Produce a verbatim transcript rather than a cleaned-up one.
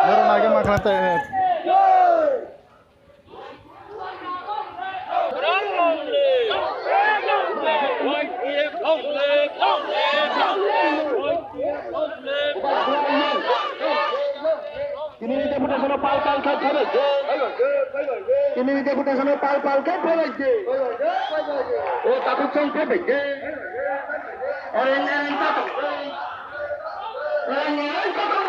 Norok naikhwma khwlai tei. Tini deputation pal pal khe phaibai je. Tini deputation pal pal khe phaibai je. O takhuk song phaibai je. Orang orang takhuk. Orang orang takhuk.